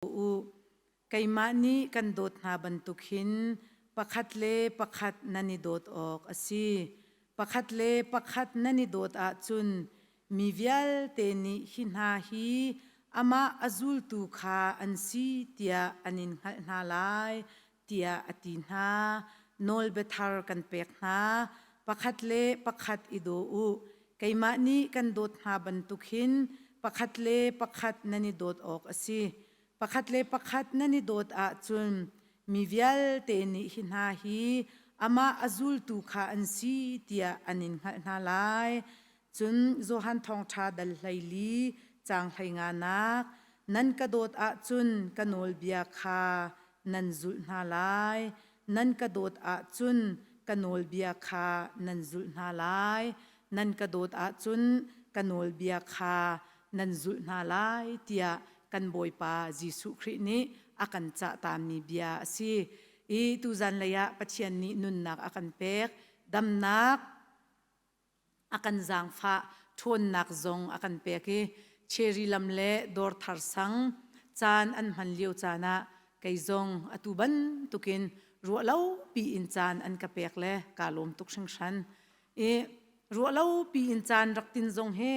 U. Keimah nih kan dawt hna bantuk hin pakhat le pakhat nan i dawt awk a si. Pakhat le pakhat nan i dawt ahcun mi vialte nih hi hna hi amah a zultu kha an si tiah an in hngalh hna lai, tiah a ti hna. Nawlbia thar kan pek hna. Pakhat le pakhat i daw u. Keimah nih kan dawt hna bantuk hin pakhat le pakhat nan i dawt awk a si. Pakhat le pakhat nan i dawt ahcun mi vialte nih hi hna hi amah a zultu kha an si tiah an in hngalh hna lai. Cun Johan Thawngṭha dal 14 caang 15 nak nan ka dawt ahcun ka nawlbia kha nan zulh hna lai. Nan ka dawt ahcun ka nawlbia kha nan zulh hna lai. Nan ka dawt ahcun ka nawlbia kha nan zulh hna lai tiah kan Bawipa Jesuh Khrih nih a kan cahtami bia a si. I tuzan lei ah Pathian nih nunnak a kan pek, damnak a kan zaangfah ṭhawnnak zong a kan pek i Cherry lam le Dawrthar sang caan an hman lio caan ah kei zong atu bantukin ruahlo piin caan an ka pek le kaa lawm tuk hringhran. I ruahlo piin caan rak tin zong hi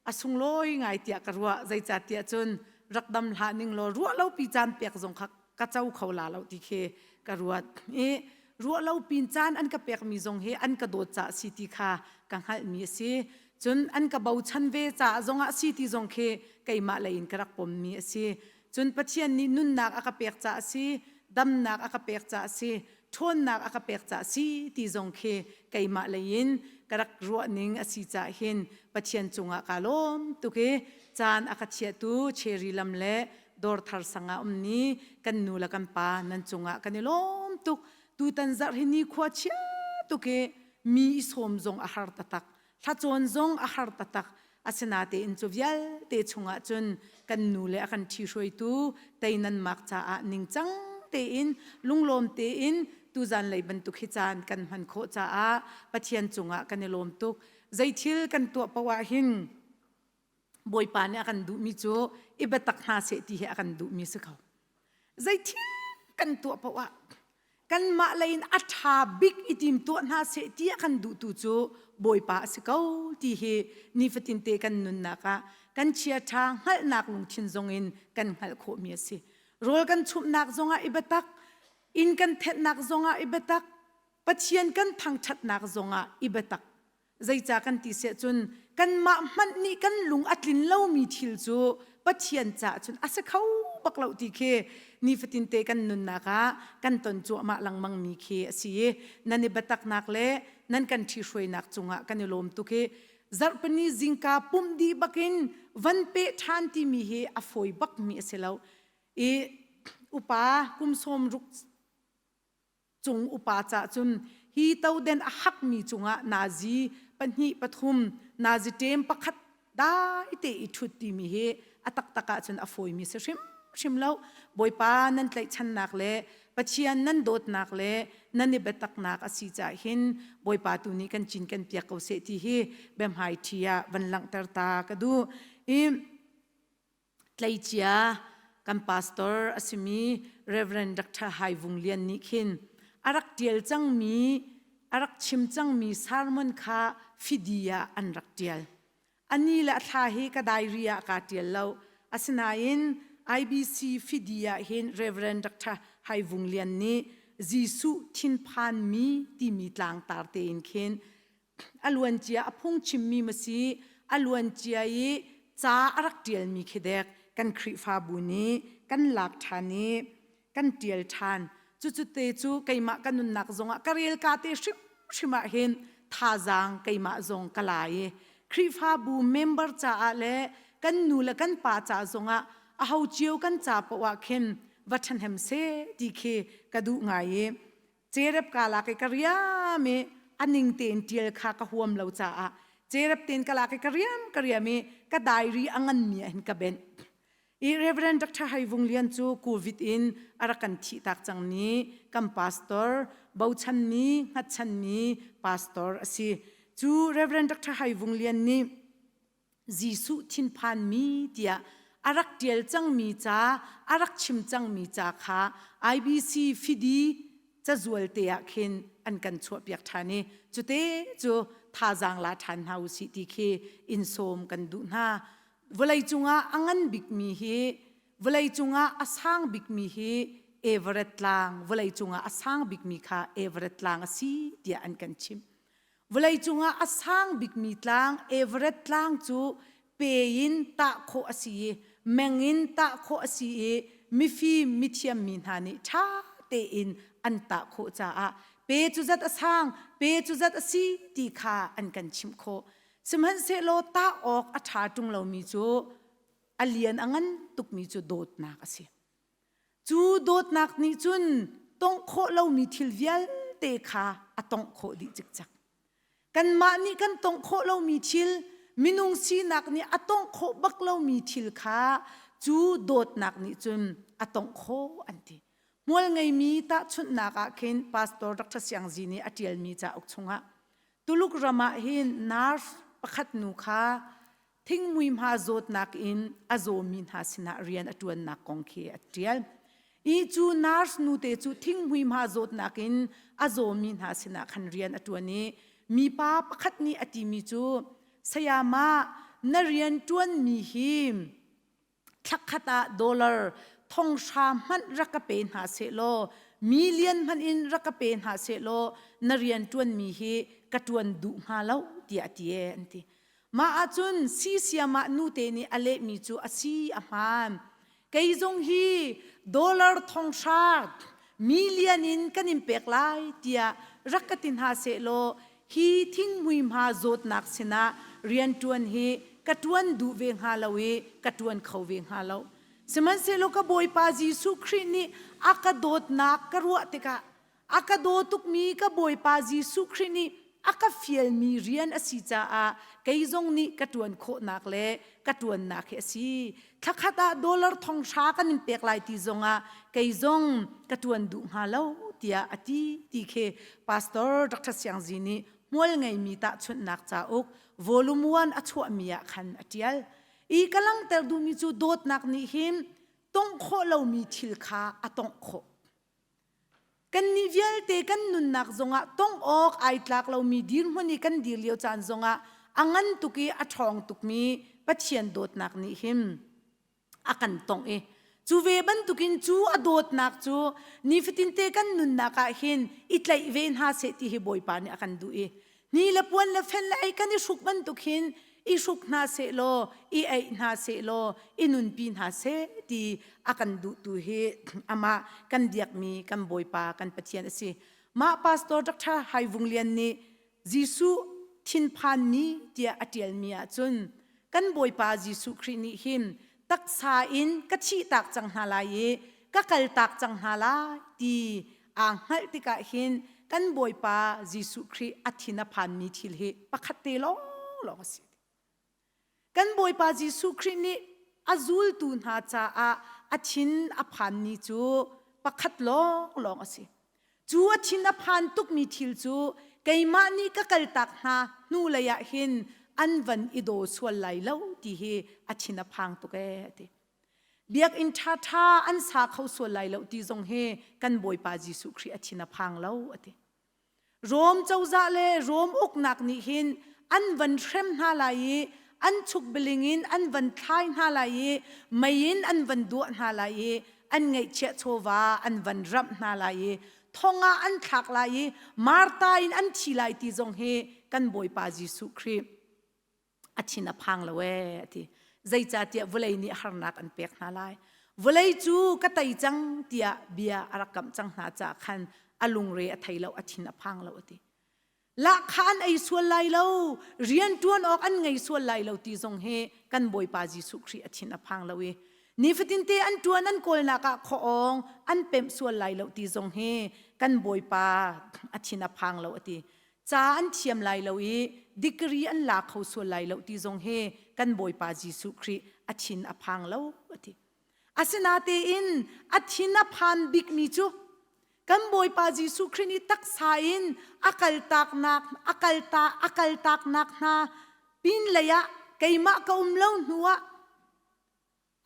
a sunglawi ngai tiah ka ruah. Zeicahtiah cun rak dam hlah ning law ruah lo pi caan pek zong kha ka co kho la lo ti khi ka ruat. I ruah lo pin caan an ka pekmi zong hi an ka dawt caah si ti kha ka hngalhmi a si. Cun an ka bochan ve caah zongah si ti zong khi keimah lei in ka rak pommi a si. Cun Pathian nih nunnak a ka pek caah a si, damnak a ka pek caah a si, ṭhawnnak a ka pek caah si ti zong khi keimah lei in ka rak ruahning a si caah hin Pathian cungah kaa lawm tuk i caan a ka thiahtu Cherry lam le Dawrthar sang ah ummi kan nu le kan pa nan cungah kan i lawm tuk. Tutan zarh hi nikhua chia tuk i mi i sawm zong a har taktak. Thlacawn zong a har taktak. Asinatein cu vialte chungah cun kan nu le a kan ṭhihruaitu tei nan mak caah ningcang tein lunglawm tein tuzan lei bantuk hi caan kan hman khawh caah Pathian cungah kan i lawm tuk. Zeithil kan tuah paoh ah hin Bawipa nih a kan duhmi cu i biatak hna seh ti hi a kan duhmi si ko. Zeithil kan tuah paoh ah kanmah lei in a ṭha bik i tim tuah hna seh ti a kan duhtu cu Bawipa a si ko ti hi nifatinte kan nunnak ah kan chiaṭha hngalhnak lungthin zongin kan hngalh khawhmi a si. Rawl kan chumhnak zongah i biatak, inn kan thenhnak zongah i biatak, Pathian kan thangṭhatnak zongah i biatak. Zeicah kan ti siah cun kanmah hmanh nih kan lung a tlin lomi thil cu Pathian caah cun a si kho bak lo ti khi nifatinte kan nunnak ah kan ton cuahmah lengmangmi khi a si i nan i biataknak le nan kan ṭhihruainak cungah kan i lawm tuk i zarhpini zingka pumh dih bakin van peh ṭhan timi hi a fawi bakmi a si lo i upa kum sawm ruk cung upa cah cun hi toden a hakmi cungah nazi pahnih pathum nazi ṭem pakhat dai te i ṭhut timi hi a taktak ahcun a fawimi si hrimhrim lo. Bawipa nan tlaihchannak le Pathian nan dawtnak le nan i biataknak a si caah hin Bawipa tu nih kan cin kan piak ko seh ti hi biahmai ṭhi ah van langhter ta ka duh. I Tleicia kan pastor a simi Reverend Dr. Hai Vung Lian nih khin a rak ṭial cangmi a rak chim cangmi sermon kha fidi ah an rak ṭial. A ni le a thla hi ka diary ah kaa ṭial lo. Asinain IBC fidi ah hin Reverend Dr. Hai Vung Lian nih Jesuh thinphanmi timi tlangtar tein khin a luancia a phungchimmi ma si a luancia i ca a rak ṭialmi khi dek kan Khrihfabu nih kan lak ṭhan i kan ṭial ṭhan. Cucu te cu keimah ka nunnak zongah ka rel ka te hrimhrim ah hin thazaang keimah zong ka la i Khrihfabu member caah le kan nu le kan pa ca zongah aho cio kan ca paoh ah khin va ṭhahnem seh ti khi ka duh ngai i Cerep ka lak i ka riam i a ning tein ṭial kha ka huam lo caah cerep tein ka lak i ka riam ka riam i ka diary a nganmi ah hin ka benh. I Reverend Dr. Hai Vung Lian cu COVID in a rak kan thihtak cangmi kan pastor, bochanmi, hngatchanmi pastor a si. Cu Reverend Dr. Hai Vung Lian nih Jesuh thinphanmi tiah A rak ṭial cangmi ca, a rak chim cangmi ca kha IBC fidi cazual te ah khin an kan chuahpiak ṭhan i cute cu thazaang la ṭhan hna usih ti khi in sawm kan duh hna. Vawlei cungah a ngan bikmi hi vawlei cungah a sang bikmi hi Everett tlang vawlei cungah a sang bikmi kha Everett tlang a si tiah an kan chimh. Vawlei cungah a sang bikmi tlang Everett tlang cu pe in tah khawh a si i meng in tah khawh a si i mifim mithiam mi hna nih ṭha tein an tah khawh caah pe cu zat a sang pe cu zat a si ti kha an kan chimh khawh. Sihmanhsehlaw tah awk a ṭha ṭung lomi cu a lian a ngan tukmi cu dawtnak a si. Cu dawtnak nih cun tongh khawh lomi thil vialte kha a tongh khawh dih cikcek. Kanmah nih kan tongh khawh lomi thil, minung sinak nih a tongh khawh bak lomi thil kha cu dawtnak nih cun a tongh khawh an ti. Hmual ngeimi tahchunhnak ah khin Pastor Dr. Siang Zi nih a ṭialmi cauk chungah Tuluk ram ah hin nurse pakhat nu kha thingmui hma zawtnak in a zawmi hna sinah rian a ṭuannak kong khi a ṭial. I cu nurse nute cu thinghmui hma zawtnak in a zawmi hna sinah khan rian a ṭuan i mipa pakhat nih a timi cu sayama na rian ṭuanmi hi thlakhat ah dollar thonghra hmanh rak ka pe hna sehlaw million hmanh in rak ka pe hna sehlaw na rian ṭuanmi hi ka ṭuan duh hnga lo tiah a ti ee an ti. Mah ahcun sisiam ah nute nih a lehmi cu a si a hmaan. Kei zong hi dollar thonghra million in kan in pek lai tiah rak ka ti hna sehlaw hi thinghmui hma zawtnak sinah rianṭuan hi ka ṭuan duh ve hnga lo i ka ṭuan kho ve hnga lo. Sihmanhsehlaw ka Bawipa Jesuh Khrih nih a ka dawtnak ka ruah tikah a ka daw tukmi ka Bawipa Jesuh Khrih nih a ka fialmi rian a si caah kei zong nih ka ṭuan khawhnak le ka ṭuannak hi a si. Thlakhat ah dollar thonghra kan in pek lai ti zongah kei zong ka ṭuan duh hnga lo tiah a ti ti khi Pastor Dr. Siang Zi nih hmual ngeimi tahchunhnak cauk volume 1 a chuahmi ah khan a ṭial. I ka langhter duhmi cu dawtnak nih hin tongh khawh lomi thil kha a tongh khawh. Kannih vialte kan nunnak zongah tongh awk ai tlak lomi dirhmun i kan dir lio caan zongah a ngan tuk i a ṭhawng tukmi Pathian dawtnak nih hin a kan tongh i cu ve bantukin cu a dawtnak cu nifatinte kan nunnak ah hin i tlaih ve hna seh ti hi Bawipa nih a kan duh i Ni le puan le fen le ei kan i hruk bantuk hin i hruk hna sehlaw, i eih hna sehlaw, i nunpi hna seh ti a kan duhtu hi amah kan biakmi kan Bawipa kan Pathian a si. Mah Pastor Dr. Hai Vung Lian nih Jesuh thinphanmi tiah a ṭialmi ahcun kan Bawipa Jesuh Khrih nih hin taksa in ka thihtak cang hna lai i ka kaltak cang hna lai ti aa hngalh tikah hin kan Bawipa Jesuh Khrih a thin a phanmi thil hi pakhat te lawnglawng a si. Kan Bawipa Jesuh Khrih nih a zultu hna caah a thin a phanmi cu pakhat lawnglawng a si. Cu a thin a phan tukmi thil cu keimah nih ka kaltak hna hnu lei ah hin an van i daw sual lai lo ti hi a thin a phang tuk ee a ti. Biakinn ṭhaṭha an sa kho sual lai lo ti zong hi kan Bawipa Jesuh Khrih a thin a phang lo a ti. Rom cozah le Rom uknak nih hin an van hrem hna lai i an chukbiling in an van thlai hna lai i mei in an van duah hna lai i an ngeihchiah chawva an van ramh hna lai i thong ah an thlak lai i Marta in an thi lai ti zong hi kan Bawipa Jesuh Khrih a thin a phang lo ee a ti. Zeicahtiah vawlei nih harnak an pek hna lai. Vawlei cu ka tei cang tiah bia a rak kamh cang hna caah khan a lungre a thei lo, a thin a phang lo a ti. Lahkhah an ei sual lai lo, rian ṭuan awk an ngei sual lai lo ti zong hi kan Bawipa Jesuh Khrih a thin a phang lo i nifatinte an ṭuan an kawlnak ah khuaawng an pemh sual lai lo ti zong hi kan Bawipa a thin a phang lo a ti. Ca an thiam lai lo i degree an la kho sual lai lo ti zong hi kan Bawipa Jesuh Khrih a thin a phang lo a ti. Asinatein a thin a phan bikmi cu kan Bawipa Jesuh Khrih nih taksa in a kaltaknak a kalta a kaltaknak hna pin lei ah keimah ka um lo hnu ah.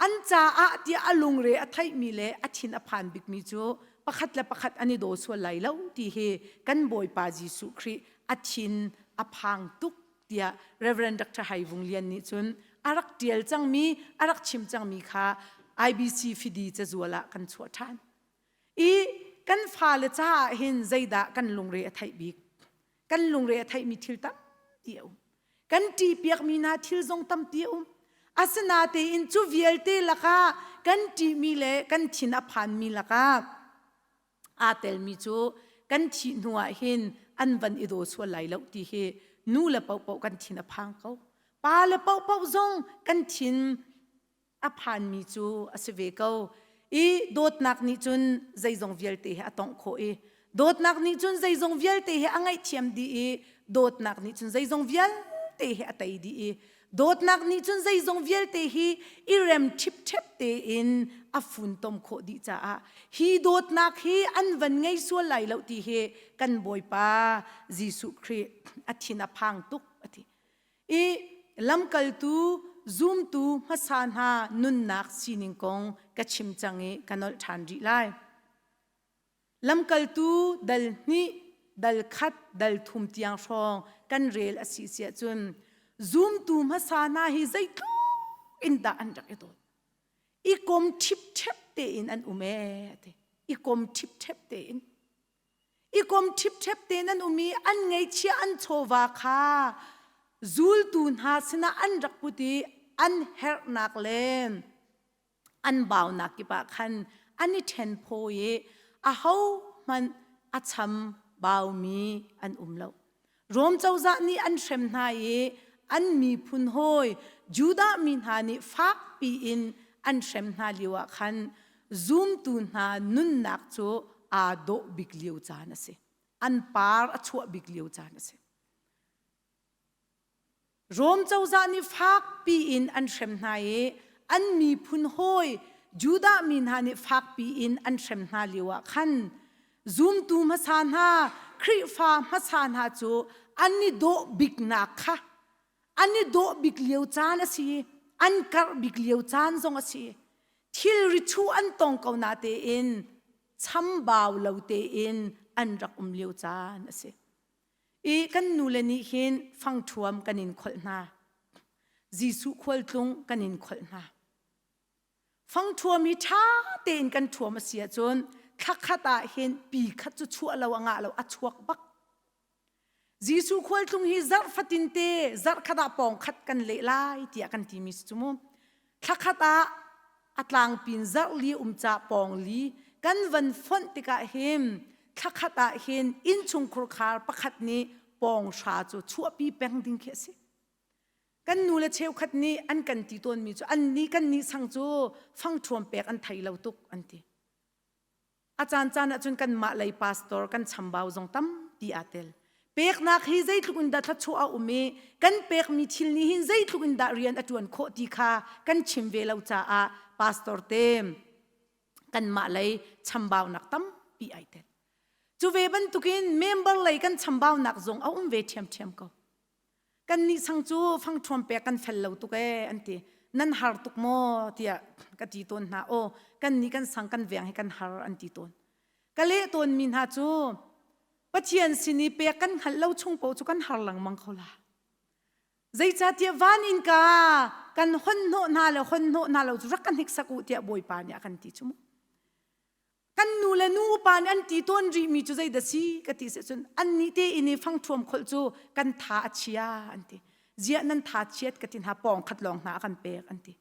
An caah tiah a lungre a theihmi le a thin a phan bikmi cu pakhat le pakhat an i daw sual lai lo ti hi kan Bawipa Jesuh Khrih a thin a phang tuk tiah Reverend Dr. Hai Vung Lian nih cun a rak ṭial cangmi, a rak chim cangmi kha IBC fidi cazual ah kan chuah ṭhan. I kan fale caah hin zeidah kan lungre a theih bik? Kan lungre a theihmi thil tampi a um. Kan ṭihpiakmi hna thil zong tampi a um. Asinatein cu vialte lakah kan ṭihmi le kan thin a phanmi lakah aa telmi cu kan thih hnu ah hin an van i daw sual lai lo ti hi nu le paohpaoh kan thin a phang ko. Pa le paohpaoh zong kan thin a phanmi cu a si ve ko. I dawtnak nih cun zeizong vialte hi a tongh khawh i dawtnak nih cun zeizong vialte hi a ngaihthiam dih i dawtnak nih cun zeizong vialte hi a tei dih i dawtnak nih cun zeizong vialte hi i rem ṭhipṭhep tein a funtom khawh dih caah hi dawtnak hi an van ngei sual lai lo ti hi kan Bawipa Jesuh Khrih a thin a phang tuk a ti. I lamkaltu zumtu hmasa hna nunnak sining kong ka chim cang i ka nolh ṭhan rih lai. Lamkaltu dal hnih, dal khat, dal thum tiang hrawng kan rel a si siah cun zumtu hmasa hna hi zeitluk in dah an rak i dawt. I kom ṭhipṭhep tein an um ee ti. I kom ṭhipṭhep tein. I kom ṭhipṭhep tein an um i an ngeihchiah an chawva kha zultu hna sinah an rak put i an herhnak le an baunak kip ah khan an i ṭhen phaw i ahohmanh a cham baumi an um lo. Rom cozah nih an hrem hna i an miphun hawi Judah mi hna nih fakpi in an hrem hna lioah khan zumtu hna nunnak cu aa dawh bik lio caan a si. An par a chuah bik lio caan a si. Rom cozah nih fakpi in an hrem hna i an miphun hawi Judah mi hna nih fakpi in an hrem hna lioah khan zumtu hmasa hna Khrihfa hmasa hna cu an i dawh biknak kha an i dawh bik lio caan a si i an karh bik lio caan zong a si. Thilri chuh an tong ko na tein chambau lo tein an rak um lio caan a si. I kan nule nih hin fangṭhuam kan in kholh hna. Jesuh khualtlung kan in kholh hna. Fangṭhuam hi ṭha tein kan ṭhuam a si ahcun thlakhat ah hin pi khat cu chuah lo a ngah lo a chuak bak. Jesuh khualtlung hi zarh fatin te zarh khat ah pawng khat kan leh lai tiah kan timi si cu mu. Thlakhat ah a tlangpin zarh li um ca pawng li kan van fonh tikah hin thlakhat ah hin innchungkhur khar pakhat nih pawng hra cu chuahpi peng ding khi a si. Kan nu le cheukhat nih an kan ti tawnmi cu an nih kan nih sang cu fangṭhuam pek an thei lo tuk an ti. A caancaan ahcun kanmah lei pastor kan chambau zong tampi aa tel. Peknak hi zeitluk in dah thluachuah a um i kan pekmi thil nih hin zeitluk in dah rian a ṭuan khawh ti kha kan chim ve lo caah pastor te kanmah lei chambaunak tampi ai tel. Cu ve bantukin member lei kan chambaunak zong a um ve ṭhiamṭhiam ko. Kannih sang cu fangṭhuam pek kan fel lo tuk ee an ti. Nan har tuk maw tiah ka ti tawn hna. Aw kannih kan sang kan veng hi kan har an ti tawn. Ka leh tawnmi hna cu Pathian sin i pek kan hngalh lo chung paoh cu kan har lengmang ko la. Zeicahtiah van innka kan hon hnawh hna le hon hnawh hna lo cu rak ka hniksak u tiah Bawipa nih a kan ti cu mu. Kan nu le nu upa nih an ti tawn rihmi cu zeidah si ka ti si cun annih te inn i fangṭhuam kholh cu kan tha a chia an ti. Ziah nan tha chiat ka ti hna pawng khat lawng hna a kan pek an ti.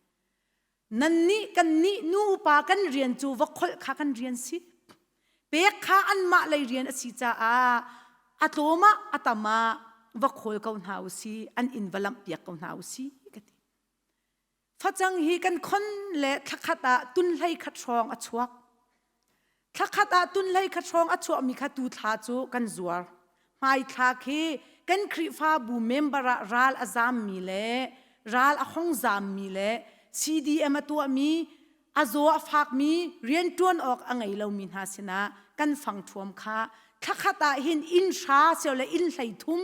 Nannih kannih nu upa kan rian cu va kholh kha kan rian si. Pek kha anmah lei rian a si caah a tlawm ah a tam ah va khawl ko hna u si an inn va lamh piak ko hna u si ka ti. Facang hi kan khon le thlakhat ah tun hlei khat hrawng a chuak. Thlakhat ah tun hlei khat hrawng a chuahmi kha tu thla cu kan zuar. Hmaithla khi kan Khrihfabu member ah ral a zammi le ral a hong zammi le CDM a tuahmi a zaw a fakmi rianṭuan awk a ngei lomi hna sinah kan fangṭhuam kha thlakhat ah hin inn hra siole inn hlei thum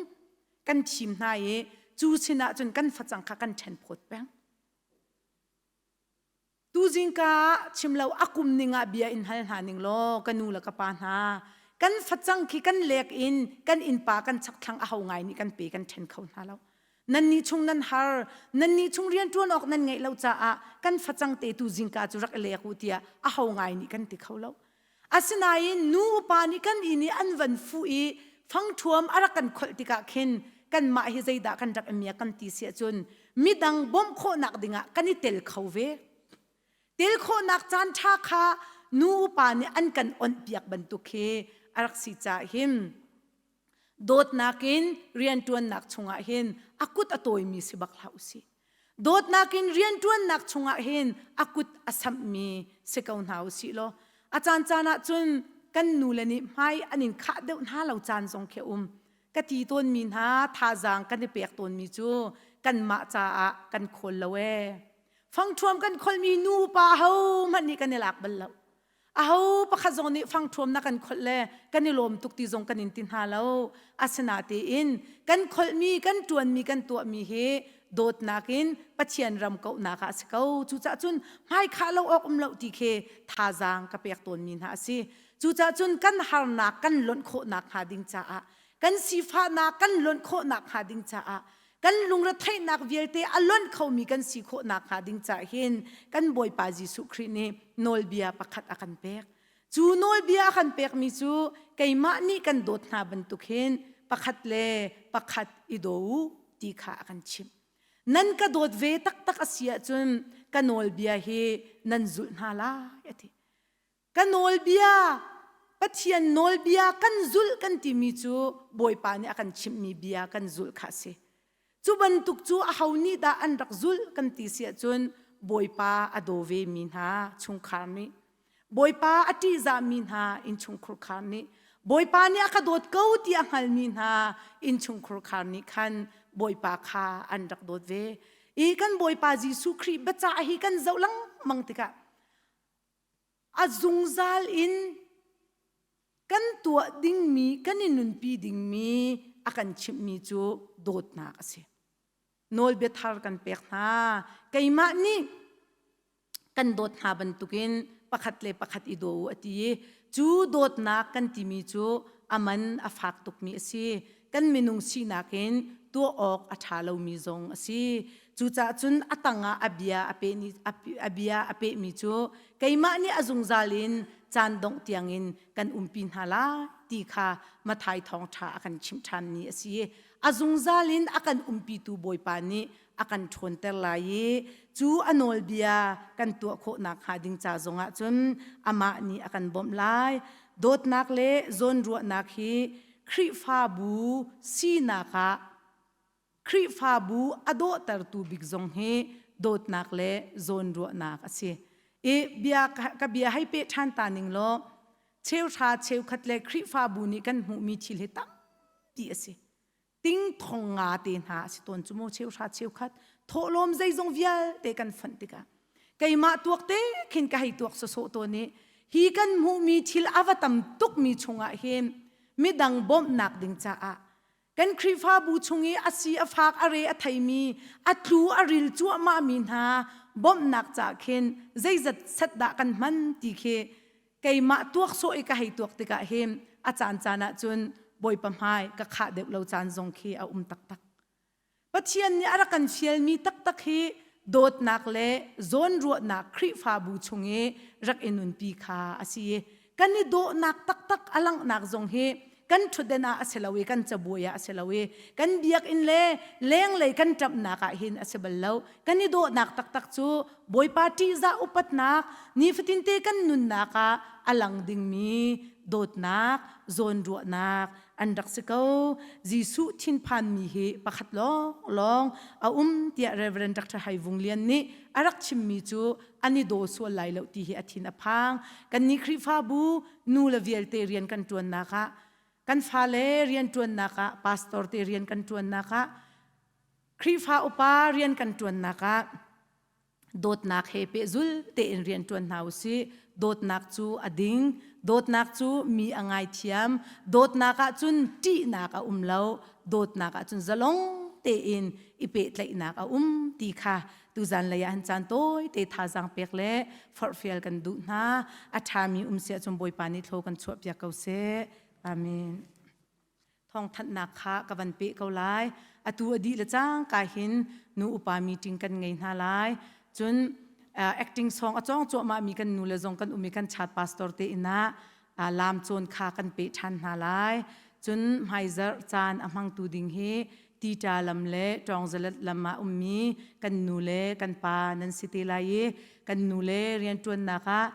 kan thim hna i cu sinah cun kan facang kha kan ṭhen phawt peng. Tuzingka ah chim lo a kum ning ah bia in hal hna ning law ka nu le ka pa hna kan facang khi kan lek in kan innpa kan chakthlang a ho ngai nih kan pe kan ṭhen kho hna lo. Nan nih chung nan har, nan nih chung rianṭuan awk nan ngeih lo caah kan facang te tu zingka cu rak i lek u tiah a ho ngai nih kan ti kho lo. Asinain nu upa nih kan inn i an van fuh i fangṭhuam a rak kan kholh tikah khin kanmah hi zeidah kan rak i miak kan ti si ahcun midang bawmh khawhnak dingah kan i tel kho ve. Tel khawhnak caan ṭha kha nu upa nih an kan onhpiak bantuk khi a rak si caah hin dawtnak in rianṭuannak chungah hin a kut a tawimi si bak hlah usih. Dawtnak in rianṭuannak chungah hin a kut a samhmi si ko hna usih law a caancaan ah cun kan nule nih hmai an in khah deuh hna lo caan zong khi a um. Ka ti tawnmi hna thazaang kan i pek tawnmi cu kanmah caah kan khawl lo ee. Fangṭhuam kan kholmi nu pa ahohmanh nih kan i lak bal lo. Aho pakhat zong nih fangṭhuam na kan kholh le kan i lawm tuk ti zong kan in ti hna lo. Asinatein kan kholhmi, kan ṭuanmi, kan tuahmi hi dawtnak in Pathian ram kauhnak ah a si ko. Cucaah cun hmaikhah lo awk um lo ti khi thazaang ka pek tawnmi hna a si. Cucaah cun kan harnak kan lonh khawhnak hnga ding caah, kan sifahnak kan lonh khawhnak hnga ding caah, kan lungretheihnak vialte a lonh khomi kan si khawh nakhnga ding caah hin kan Bawipa Jesuh Khrih nih nawlbia pakhat a kan pek. Cu nawlbia a kan pekmi cu keimah nih kan dawt hna bantuk hin pakhat le pakhat i daw u ti kha a kan chimh. Nan ka dawt ve taktak a si ahcun ka nawlbia hi nan zulh hna lai a ti. Ka nawlbia, Pathian nawlbia kan zulh kan timi cu Bawipa nih a kan chimhmi bia kan zulh kha a si. Cu bantuk cu aho nih dah an rak zulh kan ti si ahcun Bawipa a daw vemi hna chungkhar nih, Bawipa a ṭihzahmi hna innchungkhur khar nih, Bawipa nih a ka dawt ko ti a hngalmi hna innchungkhur khar nih khan Bawipa kha an rak dawt ve. I kan Bawipa Jesuh Khrih biacah hi kan zoh lengmang tikah a zungzal in kan tuah dingmi kan i nunpi dingmi a kan chimhmi cu dawtnak a si. Nawlbia thar kan pek hna. Keimah nih kan dawt hna bantukin pakhat le pakhat i daw u a ti i cu dawtnak kan timi cu a man a fak tukmi a si. Kan minung sinak in tuah awk a ṭha lomi zong a si. Cucaah cun a tangah a bia a peh a bia a pehmi cu keimah nih a zungzal in caan dongh tiangin kan umpi hna lai ti kha Matthai thawngṭha a kan chimh ṭhanmi a si. A zungzal in a kan umpitu Bawipa nih a kan ṭhawnter lai i cu a nawlbia kan tuah khawh nakhnga ding ca zongah cun amah nih a kan bawmh lai. Dawtnak le zawnruahnak hi Khrihfabu sinak ah Khrihfabu a dawhtertu bik zong hi dawtnak le zawnruahnak a si. I bia ka bia hei peh ṭhan ta ning law cheuhra cheukhat le Khrihfabu nih kan hmuhmi thil hi tampi a si. Ting thong nga te hna a si tawn cu mu cheuhra cheukhat thawhlawm zeizong vialte kan fonh tikah keimah tuak te khin ka hei tuak sawsawh tawn i hi kan hmuhmi thil a va tam tukmi chungah hin midang bawmhnak ding caah kan Khrihfabu chung i a si a fak a re a theimi a tlu a ril cuahmahmi hna bawmhnak ca khin zeizat set dah kan hman ti khi keimah tuak sawh i ka hei tuak tikah hin a caan caan ah cun Bawipa hmai ka khah deuh lo caan zong khi a um taktak. Pathian nih a rak kan fialmi taktak hi dawtnak le zawnruahnak Khrihfabu chung i rak i nunpi kha a si i kan i dawhnak taktak a langhnak zong hi kan ṭhutden ah a si lo i kan cabuai ah a si lo i kan biakinn le lenglei kan ṭamhnak ah hin a si bal lo. Kan i dawhnak taktak cu Bawipa ṭihzah upatnak nifatinte kan nunnak ah a lang dingmi dawtnak, zawnruahnak an rak si ko. Jesuh thinphanmi hi pakhat lawnglawng a um tiah Reverend Dr. Hai Vung Lian nih a rak chimmi cu an i daw sual lai lo ti hi a thin a phang. Kannih Khrihfabu nu le vialte rian kan ṭuannak ah kan fale rian ṭuannak ah pastor te rian kan ṭuannak ah Khrihfa upa rian kan ṭuannak ah dawtnak he pehzul tein rian ṭuan hna usih. Dawtnak cu a ding, dawtnak cu mi a ngaithiam, dawtnak ah cun ṭihnak a um lo, dawtnak ah cun zalong tein i pehtlaihnak a um ti kha Tuzan lei ah han caan tawi te thazaang pek le forhfial kan duh hna. A ṭhami um siah cun Bawipa nih thlaw kan chuah piak ko seh. Amen. Thawngthanhnak kha ka van peh ko lai. Atu a dih le cangka hin nu upa meeting kan ngei hna lai. Cun acting song a cawng cuahmah mi kan nu le zong kan um i kan chat pastor te inn ah lam cawn kha kan peh ṭhan hna lai. Cun hmaizarh caan a hmangtu ding hi Tita lam le Ṭawngzalat lam ah ummi kan nu le kan pa nan si te lai i kan nu le rianṭuannak ah.